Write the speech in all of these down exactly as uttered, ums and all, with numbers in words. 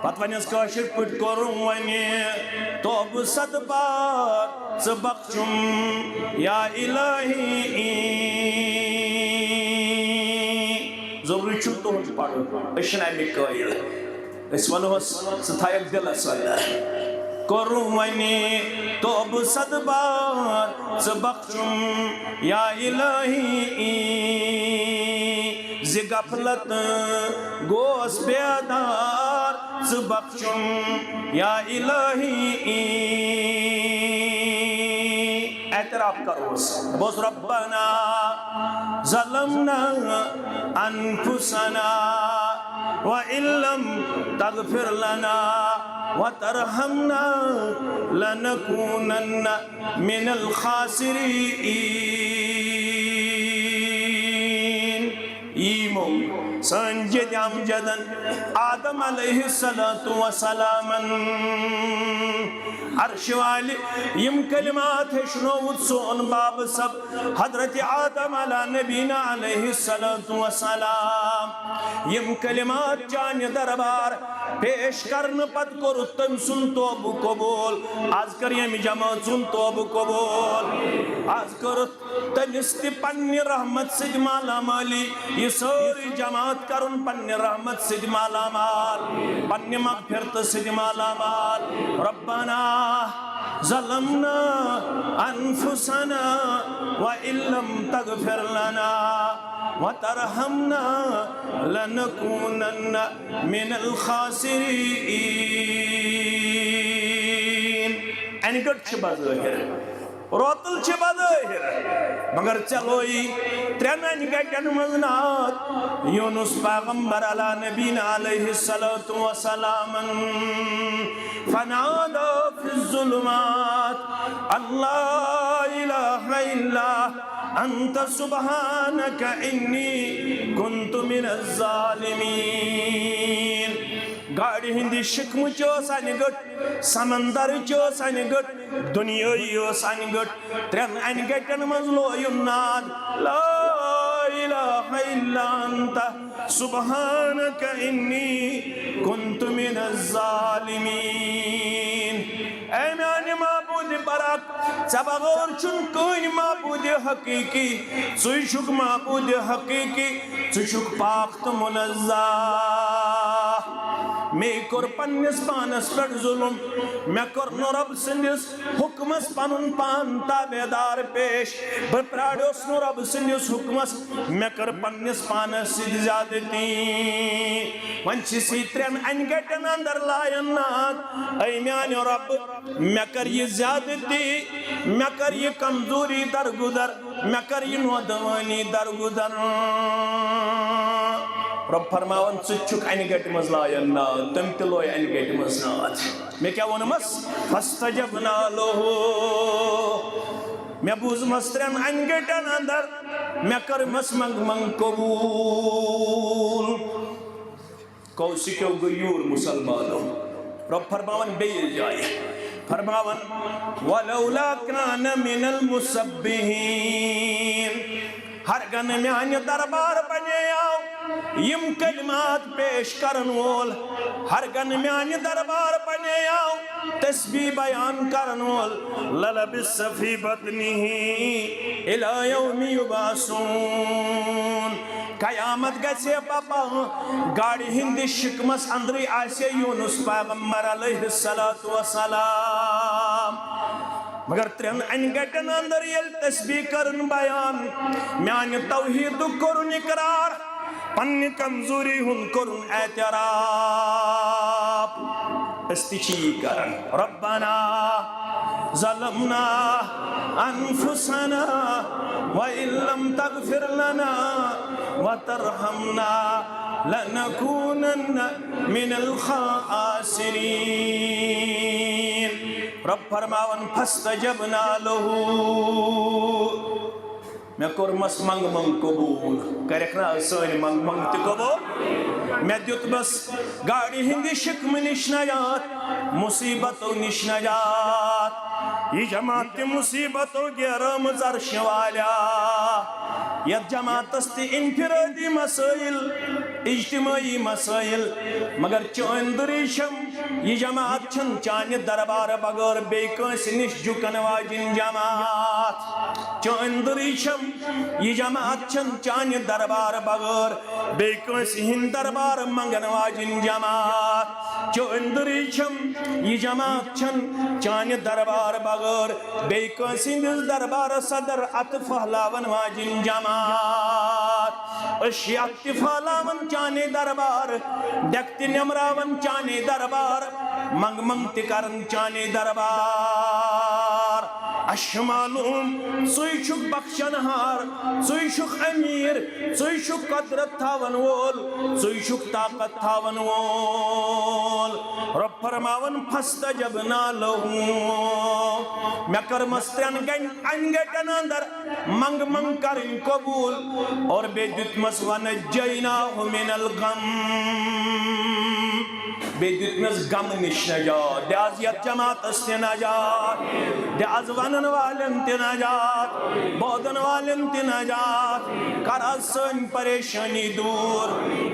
پتہٕ ونٮ۪س کٲشِر پٲٹھۍ، کوٚرُم وۄنۍ توبہٕ صد بار، ژٕ بخشُم یا الہی۔ ضروٗری چھُنہٕ تُہُنٛد پرُن، أسۍ چھِنہٕ اَمِکۍ قٲیِل۔ أسۍ ونہوس، ژٕ تھایَکھ دِلس اندر۔ کوٚرُم وۄنۍ توبہٕ صد بار، ژٕ بخشُم یا الہی۔ زِ غفلت گوس بیدار، ژٕ بخشُم یا الہی۔ اعتراف کروس، بوس، ربنا ظلمنا انفسنا وان لم تغفر لنا وترحمنا لنكونن من الخاسرین۔ یِمو سٲنۍ جد امجدن آدم علیہ الصلوۃ والسلامن عرش والہِ یِم کلمات ہیٚچھنووُتھ سون باب سب حضرت آدم علی نبینا علیہ الصلوۃ والسلام، یِم کلمات چانہِ دربار پیش کرنہٕ پتہٕ کوٚرُتھ تٔمۍ سُنٛد توبہٕ قبول۔ از کر ییٚمہِ جمٲژ ہُنٛد توبہٕ قبول۔ از کٔرٕتھ تٔمِس تہِ پننہِ رحمت سۭتۍ مالا مالی۔ یہِ سٲرٕے جماعت کرُن پننہِ رحمت سۭتۍ مالا مال، پننہِ مغفرتہٕ سۭتۍ مالا مال۔ ربنا ظلمنا انفسنا وان لم تغفر لنا وترحمنا لنكونن من الخاسرین۔ انہِ گٔٹ چھِ بظٲہر، روتل چھِ بظٲہر، مگر ژےٚ لویی ترٛٮ۪ن انہِ گٹٮ۪ن منٛز ناد۔ یونس پیغمبر علی نبینا علیہ الصلوۃ والسلامن، فنادى في الظلمات ان لا اله الا انت سبحانك انی كنت من الظالمین۔ گاڑِ ہٕنٛدِ شِکمٕچ ٲس انہِ گٔٹ، سمندرٕچ ٲس انہِ گٔٹ، دُنیٲیی ٲس انہِ گٔٹ۔ ترٛٮ۪ن انہِ گٹٮ۪ن منٛز لویُن ناد، لا اله الا انت سبحانك انی كنت من الظالمین۔ اے میانہِ معبود برحق، ژےٚ بغٲر چھُنہٕ کٕہٕنۍ معبود حقیقی، ژٕے چھُکھ معبود حقیقی، ژٕ چھُکھ پاک تہٕ منزہ۔ مے کوٚر پننِس پانس پٮ۪ٹھ ظلم، مےٚ کوٚر نہٕ رب سٕنٛدِس حُکمس پنُن پان تابعدار پیش۔ بہٕ پرٛاریوس نہٕ رۄبہٕ سٕنٛدِس حُکمس، مےٚ کٔر پننِس پانس سۭتۍ زیادتی۔ وۄنۍ چھِ سی ترٛٮ۪ن انہِ گٹٮ۪ن اندر لایان ناد، اے میانہِ رۄبہٕ، مےٚ کٔر یہِ زیادتی، مےٚ کٔر یہِ کمزوری درگُزر، مےٚ کٔر یہِ نودوٲنی درگُزر۔ رۄب فرماوان، ژٕ تہِ چھُکھ انہِ گٹہِ منٛز لایان ناد، تٔمۍ تہِ لوے انہِ گٹہِ منٛز ناد۔ مےٚ کیٛاہ ووٚنمس؟ فاستجبنا لہ۔ مےٚ بوٗزمس ترٛٮ۪ن انہِ گٹٮ۪ن اندر، مےٚ کٔرمس منٛگ منٛگ قبوٗل۔ کونٛسہٕ کیو گٔے یوٗر مُسلمانو۔ رۄب فرماوان بیٚیِس جایہِ، فرماوان، ولولا کان من المسبحین۔ ہرگن میانہِ دربار بنیاو یم کلمات پیش کرن وول، ہرگن میانہِ دربار بنیاو تسبیح بیان کرن وول، للبث فی بطنہ الی یوم یبعثون۔ قیامت گژھِ پپا، گاڑِ ہٕنٛدِ شکمس اندرٕے آسہِ یونس پیغمبر علیہ الصلوۃ والسلام۔ مگر ترٛٮ۪ن انہِ گٹٮ۪ن اندر ییٚلہِ تسبیح کٔرٕن بیان، میانہِ توحیدُک کوٚرُن اقرار، پننہِ کمزوری ہُنٛد کوٚرُن اعتراف۔ أسۍ تہِ چھِ یی کران۔ ربنا ظلمنا انفسنا وان لم تغفر لنا وترحمنا لنكونن من الخاسرین۔ رب فرماوان، فاستجبنا لہ۔ مےٚ کوٚرمس منٛگہٕ منٛگہٕ قبوٗل۔ کرکھ نا سٲنۍ منٛگہٕ منٛگہٕ تہِ قبوٗل؟ مےٚ دیُتمس گاڑِ ہٕنٛدِ شِکمہٕ نِش نجات، مُصیٖبتو نِش نجات۔ یہِ جماعت تہِ مُصیٖبتو گیرٲمٕژ عرشہِ والیا۔ یتھ جماعتس تہِ انفرادی مسائل، اجتماعی مسائل، مگر چٲنۍ دٔری چھم، یہِ جماعت چھن چانہِ دربارٕ بغٲر بیٚیہِ کٲنٛسہِ نِش جُکن واجِنۍ جماعت۔ چٲنۍ دٔری چھم، یہِ جماعت چھن چانہِ دربارٕ بغٲر بیٚیہِ کٲنٛسہِ ہِنٛدۍ دربارٕ منٛگن واجِنۍ جماعت۔ چٲنۍ دٔری چھم، یہِ جماعت چھن چانہِ دربارٕ بغٲر بیٚیہِ کٲنٛسہِ ہِنٛدِس دربارس صدر اتھٕ پھٔہلاون واجِنۍ جماعت۔ أسۍ چھِ اتھٕ تہِ پھٔہلاون چانے دربار، ڈٮ۪کہٕ تہِ نٮ۪مراون چانے دربار، منٛگہٕ منٛگہٕ تہِ کرن چانے دربار۔ اَسہِ چھُ معلوم، ژٕے چھُکھ بخشن ہار، ژٕے چھُکھ امیر، ژٕے چھُکھ قدرت تھاون وول، ژٕے چھُکھ طاقت تھاون وول۔ رۄب فرماوان، فاستجبنا لہ، مےٚ کٔرمَس ترٛٮ۪ن گَنۍ-، اَنہِ گَٹٮ۪ن اندر منٛگہٕ منٛگہٕ کَرٕنۍ قبوٗل، اور بیٚیہِ دیُتمَس، ونجیناہ من الغم، بیٚیہِ دیُتمَس غمہٕ نِش نجات۔ دِ از یَتھ جماعتَس تہِ نجات، دِ از وَنَن والٮ۪ن تہِ نجات، بوزَن والٮ۪ن تہِ نجات، کر از سٲنۍ پریشٲنی دوٗر۔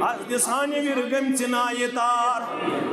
از دِ سانہِ وِرِ گٔمژِ نایہِ تار۔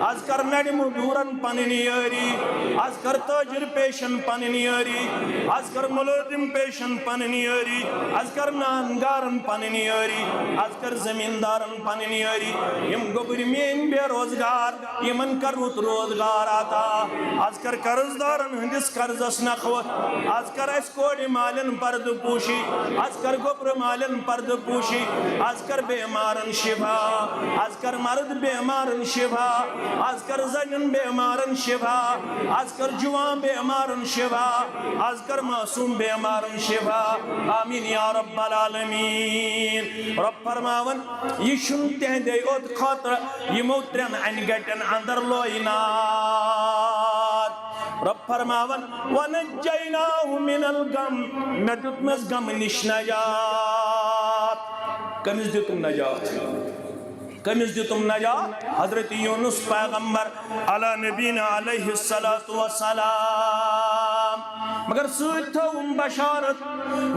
از کر نرِ مزدورن پنٕنۍ یٲری، از کر تاجر پیشن پنٕنۍ یٲری، از کر ملٲزم پیشن پنٕنۍ یٲری، از کر نانگارن پنٕنۍ یٲری، از کر زمیندارن پنٕنۍ یٲری۔ یِم گوٚبرۍ میٲنۍ بے روزگار، یِمن کر رُت روزگار عطا۔ از کر قرض دارن ہٕنٛدِس قرضس نکھوت۔ از کر اسہِ کورِ مالٮ۪ن پردٕ پوشی، از کر گوٚبرٕ مالٮ۪ن پردٕ پوشی، از کر بیمارن شفا، از کر مرد بیمارن شفا، از کر زنٮ۪ن بیمارن شفا، از کر جوان بیمارن شفا، از کر معصوم بیمارن شفا۔ آمین یا رب العالمین۔ رب فرماون، یہِ چھُنہٕ تِہنٛدے یوت خٲطرٕ، یِمو ترٛٮ۪ن انہِ گٹٮ۪ن اندر لوینات۔ رب فرماون، ونجیناہ من الغم، مےٚ دیُتمَس غمہٕ نِش نجات۔ کٔمِس دیُتُم نجات؟ کٔمِس دیُتُم نجات؟ حضرت یونس پیغمبر علی نبینا علیہ الصلوۃ والسلام۔ مگر سۭتۍ تھٲوُم بشارت،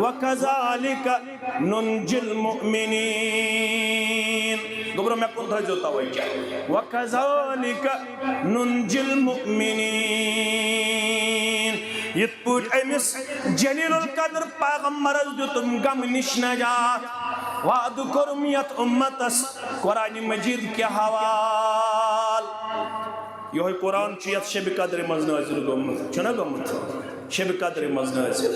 وکذالک ننجی المؤمنین۔ گوٚبرو، مےٚ کُن تھٲیزیو توجہ۔ وکذالک ننجی المؤمنین۔ یِتھ پٲٹھۍ أمِس جلیل القدر پیغمبرس دیُتُم غمہٕ نِش نجات، وعدٕ کوٚرُم یتھ اُمتس قرآن مجید کہِ حوالہٕ۔ یِہوٚے قرآن چھُ یتھ شبِ قدرِ منٛز نٲزِل گوٚمُت، چھُنہ گوٚمُت؟ شبِ قدرِ منٛز نٲزِل۔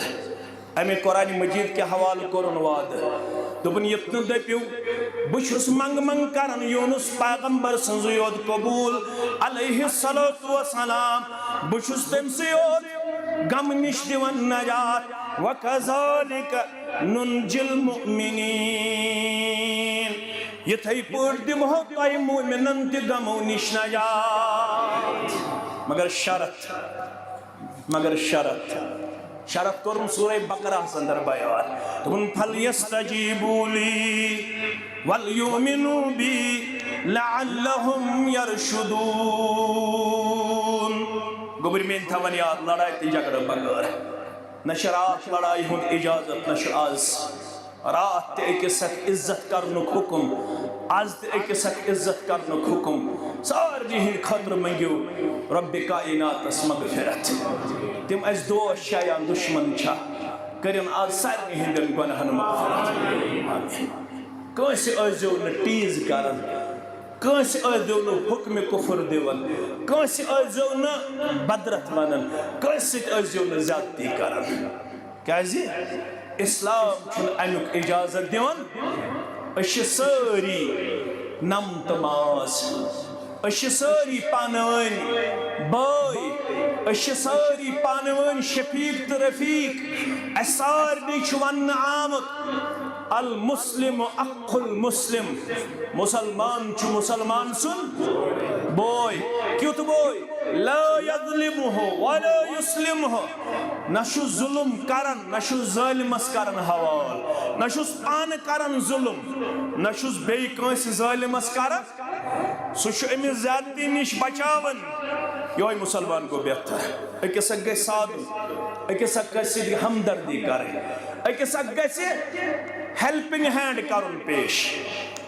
اَمہِ قرآن مجید کہِ حوالہٕ کوٚرُن وعدٕ۔ دوٚپُن، یُتھ نہٕ دٔپِو، بہٕ چھُس منٛگہٕ منٛگہٕ کران یونس پیغمبر سٕنٛزٕے یوت قبوٗل، علیہ الصلوۃ والسلام۔ بہٕ چھُس تٔمۍ سٕے یوت غمہٕ نِش دِوان نجات۔ وکذالک ننجی المؤمنین۔ یِتھَے پٲٹھۍ دِمہو تۄہہِ مومنن تہِ غمو نِش نجات۔ مگر شرط، مگر شرط، شرط کوٚرُن سورہ بقرہس اندر بیان۔ دوٚپُن، فلیستجیبوا لی ولیؤمنوا بی لعلہم یرشدون۔ گوٚبرۍ میٲنۍ تھاوَن یاد، لڑایہِ تہٕ جھگڑٕ بغٲر۔ نہ چھِ راتھ لڑایہِ ہُنٛد اجازت، نہ چھُ از۔ راتھ تہِ أکِس اکھ عزت کرنُک حُکم، از تہِ أکِس اکھ عزت کرنُک حُکم۔ سارنٕے ہٕنٛدِ خٲطرٕ مٔنٛگِو رۄبِ کائناتس مغفرت۔ تِم اَسہِ دوس چھا یا دُشمن چھا، کٔرِن از سارنٕے ہٕنٛدٮ۪ن گۄناہن مغفرت۔ آمین۔ کٲنٛسہِ ٲسۍزیو نہٕ ٹیٖز کران، کٲنٛسہِ ٲسۍزیو نہٕ حُکمِ کُفر دِوان، کٲنٛسہِ ٲسۍزیو نہٕ بدرتھ ونان، کٲنٛسہِ سۭتۍ ٲسۍزیو نہٕ زیادتی کران۔ کیازِ؟ اسلام چھُنہٕ امیُک اجازت دِوان۔ أسۍ چھِ سٲری نم تہٕ ماز، أسۍ چھِ سٲری پانہٕ ؤنۍ بٲے، أسۍ چھِ سٲری پانہٕ ؤنۍ شفیق تہٕ رفیق۔ اَسہِ سارنٕے چھُ وننہٕ آمُت، المسلم اخ المسلم، مسلمان چھُ مسلمان سُنٛد بوے۔ کیُتھ بوے؟ لا یظلمہ ولا یسلمہ۔ نہ چھُ ظلم کران، نہ چھُ ظٲلمس کران حوال، نہ چھُس پانہٕ کران ظلم، نہ چھُس بیٚیہِ کٲنٛسہِ ظٲلمس کران۔ سُہ چھُ أمِس زیادتی نِش بچاوان۔ یِہوٚے مسلمان گوٚو بہتر۔ أکِس اکھ گژھِ سادٕ، أکِس اکھ گژھِ سۭتۍ ہمدردی کرٕنۍ، أکِس اکھ گژھِ ہیلپنگ ہینڈ کرُن پیش۔